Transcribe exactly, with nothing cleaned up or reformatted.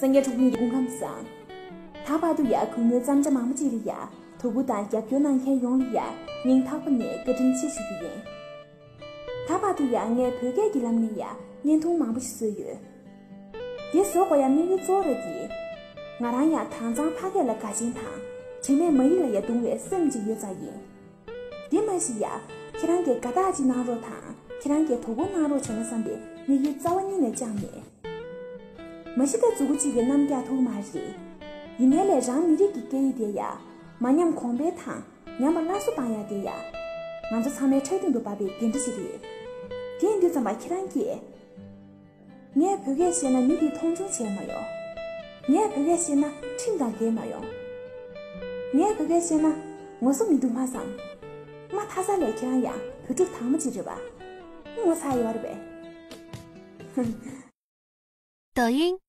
སངས་རྒྱས་འཁྲུངས་ཕུག་གི་སྐུ་ཁམས་བཟང་། ད་བར་དུ་ཡ་གུས་མོས་བརྩམས་བྱ་མང་པོ་ཅིག་ལ་ཡ་དོ་ཁུར་དང་རྒྱབ་སྐྱོར་གནང་མཁན་ཡོངས་ལ་ཡ་སྙིང་ཐག་པ་ནས་བཀའ་དྲིན་ཆེ་ཞུ་རྒྱུ་ཡིན། ད་བར་དུ་ཡ་ངས་བོད་སྐད་ཀྱི་ལམ་ནས་ཡ་བརྙན་ཐུང་མང་པོ་ཞིག་བཟོས་ཡོད། དེ་བཟོ་དགོས་ཡ་དམིགས་ཡུལ་གཙོ་བོ་ར་དེ། ང་རང་ཡ་དྭངས་གཙང་ཕ་སྐད་ལ་དགའ་ཞེན་དང་དྲི་མེད་མ་ཡིག་ལ་ཡ་དུང་བའི་སེམས་ཅིག་ཡོད་ཙང་ཡིན། དེ་མ་གཞི་ཡ། ཁྱེད་རང་གིས་དགའ་རྟགས་ཅིག་གནང་རོགས་དང་ཁྱེད་རང་གིས་དོ་ཁུར་གནང་རོགས་བྱས་ན་བསམ་པའི་དམིགས་ཡུལ་རྩ་བ་ཉིད་ནས་བཅངས་མེད། མ་གཞི་ད་མཛུ་གུ་གཅིག་གིས་གནམ་བཀྱག་ཐུབ་མ་རེད། ཡིན་ནའི་ལས་རང་མི་རིགས་ཀྱི་སྐད་ཡིག་དེ་ཡ། མ་ཉམས་གོང་འཕེལ་དང་ཉམས་པ་སླར་གསོ་བཏང་ཡ་དེ་ཡ། ང་ཚོ་ཚང་མའི་ཁྲག་རྡུང་དུ་བབས་པའི་འགན་འཁྲི་ཞིག་རེད། དེ་ཡིན་དུས་ཙམ་པ་ཁྱེད་རང་གིས། ངས་བོད་སྐད་བཤད་ན་མི་དེས་མཐོང་ཆུང་བྱས་མ་ཡོང་། ངས་བོད་སྐད་བཤད་ན་ཁྲིམས་དང་འགལ་མ་ཡོང་། ངས་བོད་སྐད་བཤད་ན་ངོ་སོ་མི་སྡུག་མ་བསམ། མ་མཐའ་ས་ལས་ཁྱེད་རང་ཡང་བོད་ཕྲུག་དྭངས་མ་ཅིག་རེད་པ། ངོ་ཚ་ཡོད་རེད་པས། 抖音